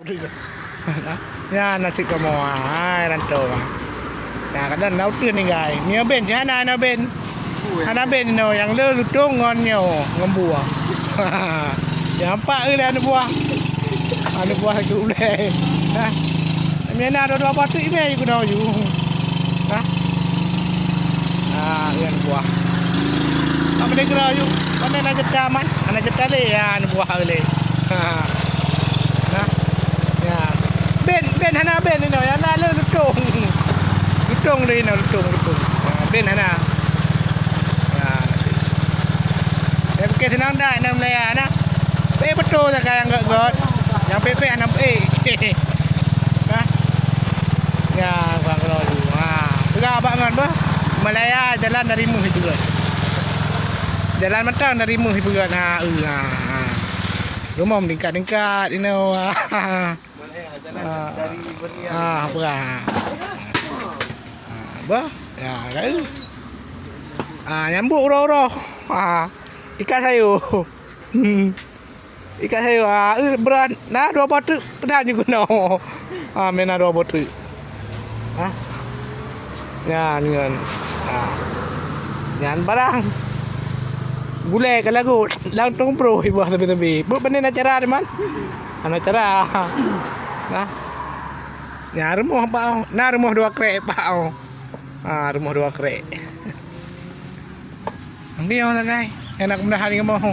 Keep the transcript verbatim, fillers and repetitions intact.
Nyan naseb kamoe, hai, rantau, ha. Nah, kadang na uteuen tinggai. Nyoe ben, cit hana, hana ben. Hana ben inoe, nyang le lutông ngon nyoe, ngon buah. Nyang pat lé aneuk buah. Aneuk buah lagèe ulèe. Nah. Mie na dua-dua boh teuk imè ju keunoe ju. Nah. Ah, ngon buah. Apa dia kira ju? Mana nak cerita man? Aneuk cerita lé, ya, aneuk buah lé. Ha. Nah. Ya. Ben, ben hana ben inoe, nyang na le lutông. Lutông le inoe, lutông, lutông. Ha, ben hana. Ya. Eh, bukon seunang that, na meulaya na. Pé beutôi sagai nyang gèt-gèt. Nyang pé-pé hana pé. Nah. Ya, bang keudroe ju. Ha, peugah bak ngon bah. Meulaya jalan dari Meuh ipeugèt. Jalan mantong dari Meuh ipeugèt. Ha, eu, ha, ha. Rumoh meulingkat-lingkat inoe. Ha. Ah, peugah. Ah, bah. Ya, lalu. Ah, nyambut uroe-uroe. Ah, ikat sayur. Ikat sayur. Ah, eh, brat. Nah, dua boh teuk peusan ju keunoe. Ah, mie na dua boh teuk. Ha? Nyan, nyan. Ha. Nyan barang. Gulèe ka lagot, lam tong broh iboh sabe-sabe. Beuh, pane na cara, teman? Hana cara. Nah. Nyan rumoh bak, na rumoh dua krek bak. Ha, rumoh dua krek. Ambil orang sagai. Yang nak kemudahan kamoe.